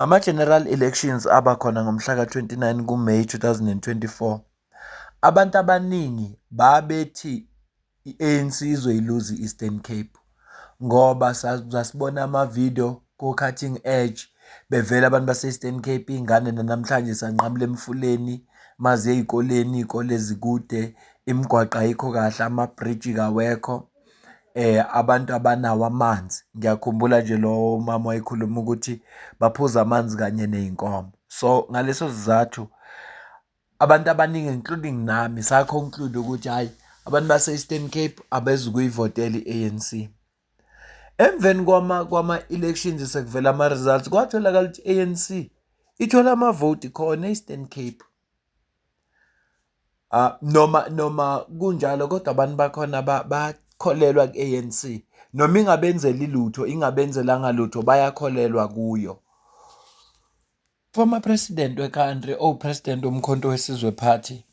Ama-general elections aba khona ngomhla ka-29 kuMeyi 2024. Abantu abaningi babethi i-ANC izoyiluza i-Eastern Cape ngoba sasibona amavidiyo ko-Cutting Edge bevela abantu base-Eastern Cape, iy'ngane nanamhlanje sanqamula emfuleni maziya ey'koleni, iy'kole zikude, imigwaqo ayikho kahle, amabhriji kawekho, abantu abanawo amanzi. Ngiyakhumbula nje lo mama wayekhuluma ukuthi baphuza amanzi kanye ney'nkomo. So, ngaleso sizathu abantu abaningi including nami sa-conclude ukuthi hhayi, abantu base-Eastern Cape abezukuyivotela i-ANC. Emveni kwama-elections sekuvela ama-results kwatholakala ukuthi i-ANC ithola amavoti khona e-Eastern Cape. Noma kunjalo kodwa abantu bakhona bakholelwa ku-ANC noma ingabenzeli lutho, ingabenzelanga lutho, bayakholelwa kuyo. Former president we-country, owu-president woMkhonto weSizwe Party,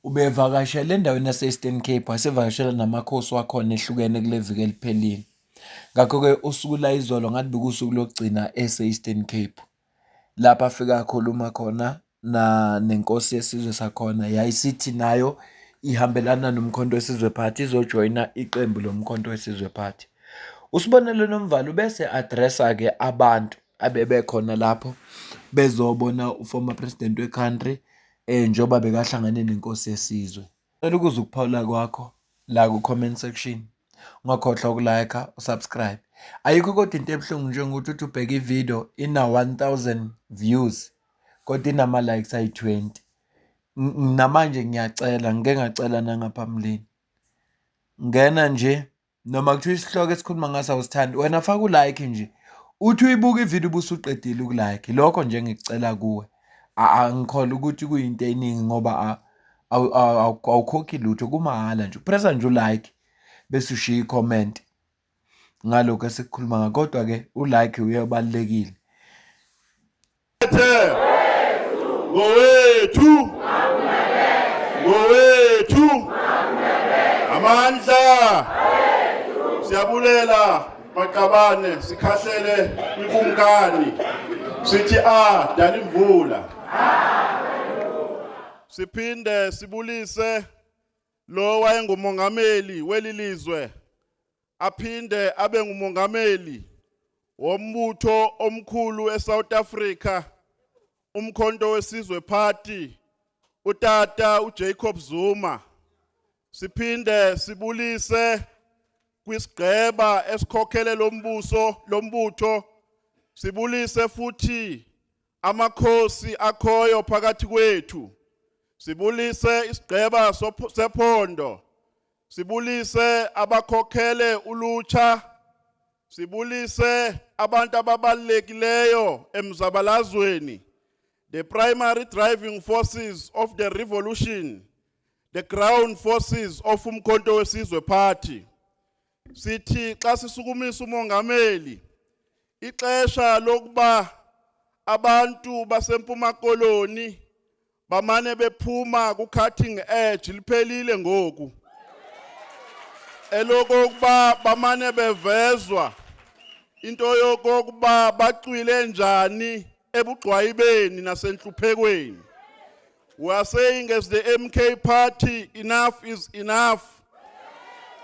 ubevakashele endaweni yase-Eastern Cape, wasevakashela namakhosi wakhona ehlukene kule viki eliphelile. Ngakho-ke usuku layizolo ngathi bekuwusuku lokugcina ese-Eastern Cape, lapho afike akhuluma khona nenkosi yesizwe sakhona, yayisithi nayo ihambelana noMkhonto weSizwe Party, izojoyina iqembu loMkhonto weSizwe Party. USibonelo Nomvalo ubese address-a-ke abantu abebekhona lapho bezobona u-former president we-country njengoba bekahlangane nenkosi yesizwe. Cela ukuzwa ukuphawula kwakho la ku-comment section. Ungakhohlwa uku-like, u-subscribe. Ayikho kodwa into ebuhlungu njengokuthi uthi ubheke ividiyo ina-1000 views kodwa inama-likes ayi-20. Namanje ngiyacela, ngike ngacela nangaphambilini. Ngena nje noma kuthiwa isihloko esikhuluma ngaso awusithandi, wena faka u-like nje. Uthi uyibuka ividiyo ubusuqedile uku-like. Lokho nje engikucela kuwe. Angikholwa ukuthi kuyinto eningi ngoba awukhokhi lutho, kumahhala nje. Press-a nje u-like bese ushiya i-comment ngalokhu esikukhuluma ngakho. Kodwa-ke u-like uye ubalulekile. Ngowethu, ngowethu amandla. Siyabulela maqabane, sikhahlele kwikumkani, sithi a dala imvula. Siphinde sibulise lo wayengumongameli weli lizwe, aphinde abe ngumongameli wombutho omkhulu eSouth Africa, uMkhonto weSizwe Party, utata uJacob Zuma. Siphinde sibulise kwisigqeba esikhokhele lombuso lombutho, sibulise futhi amakhosi akhoyo phakathi kwethu, sibulise isigqeba sephondo, sibulise abakhokhele ulutsha, sibulise abantu ababalulekileyo emzabalazweni, the primary driving forces of the revolution, the ground forces of uMkhonto weSizwe Party. Sithi xa sisukumisa umongameli, ixesha lokuba abantu baseMpuma Koloni bamane bephuma ku-cutting edge liphelile ngoku. Elokokuba bamane bevezwa into yokokuba bacwile njani ebugxwayibeni nasenhluphekweni. We are saying as the MK Party, enough is enough.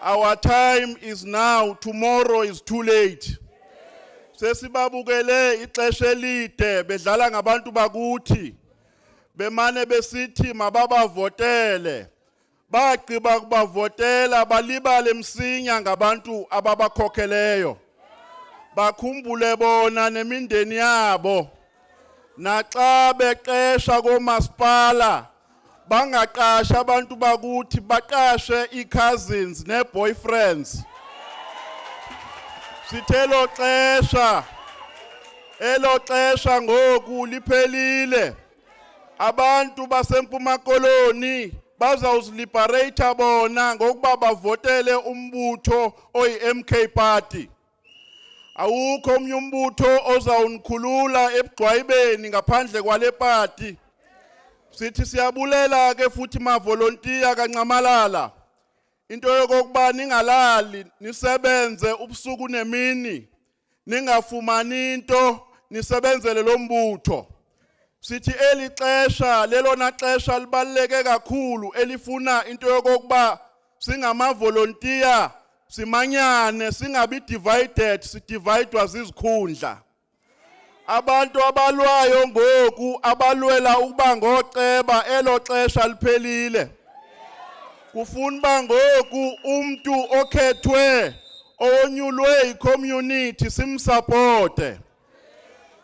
Our time is now, tomorrow is too late. Sesibabukele ixesha elide bedlala ngabantu bakuthi, bemane besithi mababavotele. Bagqiba kubavotela balibale msinya ngabantu ababakhokheleyo. Bakhumbule bona nemindeni yabo. Naxa beqesha komasipala bangaqasha abantu bakuthi, baqashe ii-cousins nee-boyfriends. Sithe lo xesha, elo xesha ngoku liphelile. Abantu baseMpuma Koloni bazawuziliberate bona ngokuba bavotele umbutho oyi-MK Party. Awukho omnye umbutho ozawunikhulula ebugxwayibeni ngaphandle kwale party. Sithi siyabulela ke futhi mavolontiya kaNxamalala, into yokokuba ningalali, nisebenze ubusuku nemini, ningafumani into. Nisebenzele lo mbutho. Sithi eli xesha lelona xesha libaluleke kakhulu elifuna into yokokuba singamavolontiya simanyane, singabi divided, sidividwa zizikhundla. Abantu abalwayo ngoku abalwela ukuba ngoceba, elo xesha liphelile. Kufuna uba ngoku umntu okhethwe, owonyulwe yicommunity, simsupporte.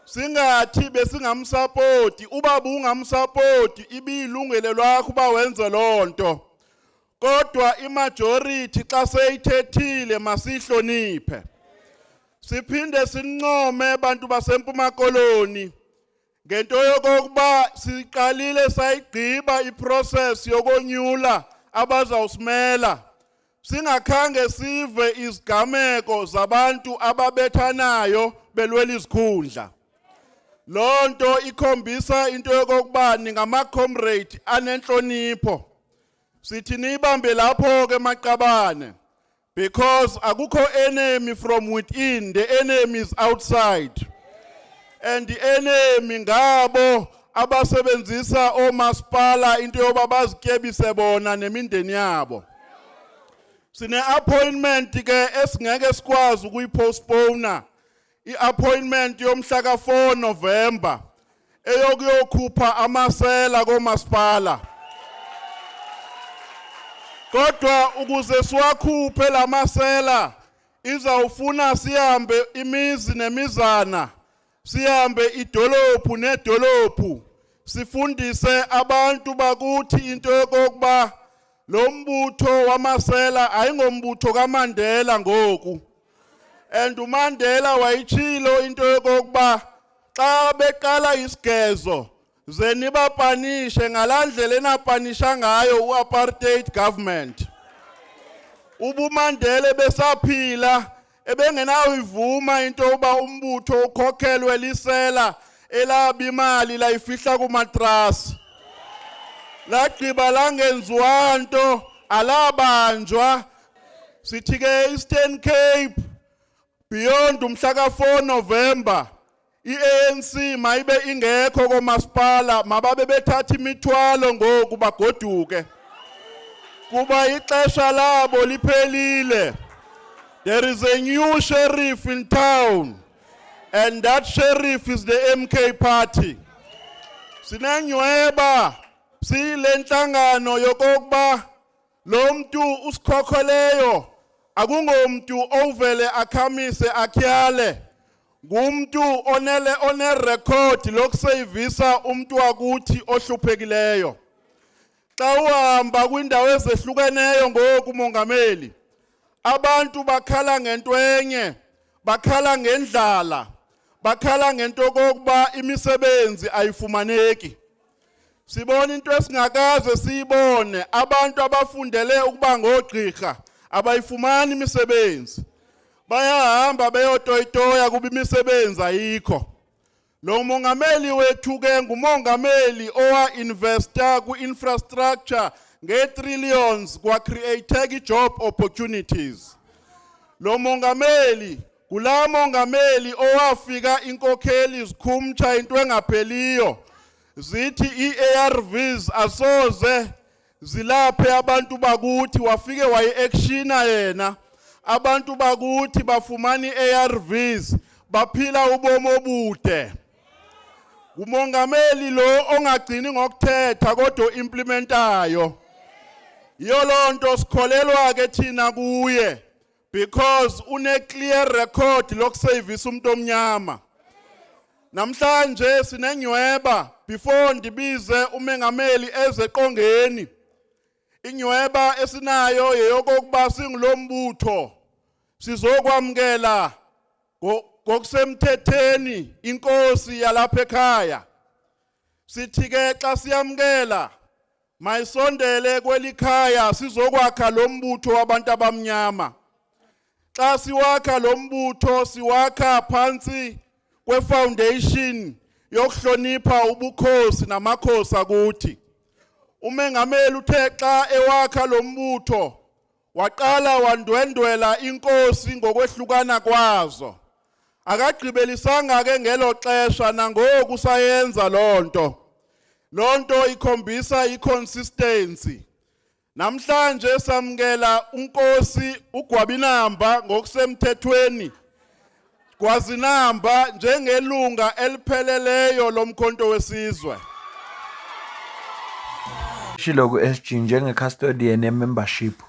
Singathi besingamsupporti. Uba bungamsupporti, ibiyilungelo lwakho uba wenze loo nto, kodwa imajority xa seyithethile masihloniphe. Siphinde sincome bantu baseMpuma Koloni ngento yokokuba siqalile sayigqiba iprocess yokonyula abazawusimela, singakhange sive izigameko zabantu ababethanayo belwela izikhundla. Loo nto ikhombisa into yokokuba ningama-comrade anenhlonipho. Sithi niyibambe lapho ke maqabane, because akukho enemy from within, the enemy is outside, and the enemy ngabo abasebenzisa omasipala into yoba bazityebise bona nemindeni yabo. Sine appointment ke esingeke sikwazi ukuyipostpone, iappointment yomhla ka4 November eyokuyokhupha amasela komasipala. Kodwa ukuze siwakhuphe lamasela, izawufuna sihambe imizi nemizana, sihambe idolophu nedolophu, sifundise abantu bakuthi into yokokuba lo mbutho wamasela ayingombutho kaMandela ngoku. And uMandela wayitshilo into yokokuba xa beqala isigezo ze nibapanishe ngalandlela enapanisha ngayo uapartheid government. UbuMandela besaphila ebengenawuyivuma into yokuba umbutho ukhokhelwe lisela elaba imali layifihla kumatrasi, lagqiba langenziwa nto, alabanjwa. Sithi ke Eastern Cape, beyond umhla ka4 November, iANC mayibe ingekho komasipala. Mababe bethatha imithwalo ngoku bagoduke, kuba ixesha labo liphelile. There is a new sheriff in town, and that sheriff is the MK Party. Sinenyhweba sile nhlangano yokokuba lo mntu usikhokheleyo akungomntu ovele akhamise akhyale, ngumntu onele onerecord lokuseyivisa umuntu wakuthi ohluphekileyo. Xa uhamba kwindawo ezehlukeneyo ngoku, mongameli, abantu bakhala ngento enye, bakhala ngendlala, bakhala ngento kokuba imisebenzi ayifumaneki. Sibona into esingakaze siyibone: abantu abafundele ukuba ngogqirha abayifumani imisebenzi, bayahamba beyotoyitoya kuba imisebenzi ayikho. Lo mongameli wethu ke ngumongameli owa-investa kwi-infrastructure nge-trillions, kwa-create job opportunities. Lo mongameli kula mongameli owafika inkokheli zikhumtsha into engapheliyo, zithi i-ARVs asoze zilaphe abantu bakuthi. Wafike wayi-actiona yena, abantu bakuthi bafumana i-ARVs, baphila ubomi obude. Umongameli lo ongagcini ngokuthetha kodwa implementayo. Yiyo loo nto sikholelwa ke thina kuye, because une clear record lokusevisa umuntu omnyama. Namhlanje sinenyhweba. Before ndibize umengameli ezeqongeni, inyweba esinayo yeyokokuba singulombutho sizokwamkela ngokusemthethweni inkosi yalapha ekhaya. Sithi ke xa siyamkela, mayisondele kwelikhaya sizokwakha lo mbutho wabantu abamnyama. Xa siwakha lo mbutho, siwakha phansi kwefoundation yokuhlonipha ubukhosi namakhosi akuthi. Umengameli uthe xa ewakha lo mbutho waqala wandwendwela inkosi ngokwehlukana kwazo. Akagqibelisanga ke ngelo xesha, nangoku sayenza lonto. Lonto ikhombisa iconsistency. Namhlanje samukela uNkosi uGwabinamba ngokusemthethweni Gwazinamba njengelunga elipheleleyo loMkhonto weSizwe. Shilo ku-SG njenge-custodian ye-membership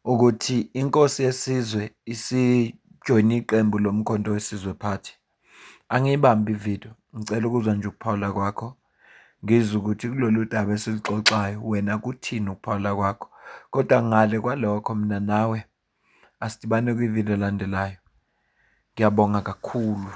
ukuthi inkosi yesizwe isijoyine iqembu loMkhonto weSizwe Party. Angiyibambi ividiyo, ngicela ukuzwa nje ukuphawula kwakho. Ngizwe ukuthi kulolu daba esiluxoxayo wena kuthini ukuphawula kwakho. Kodwa ngale kwalokho mina nawe asidibane kwividiyo elandelayo. Ngiyabonga kakhulu.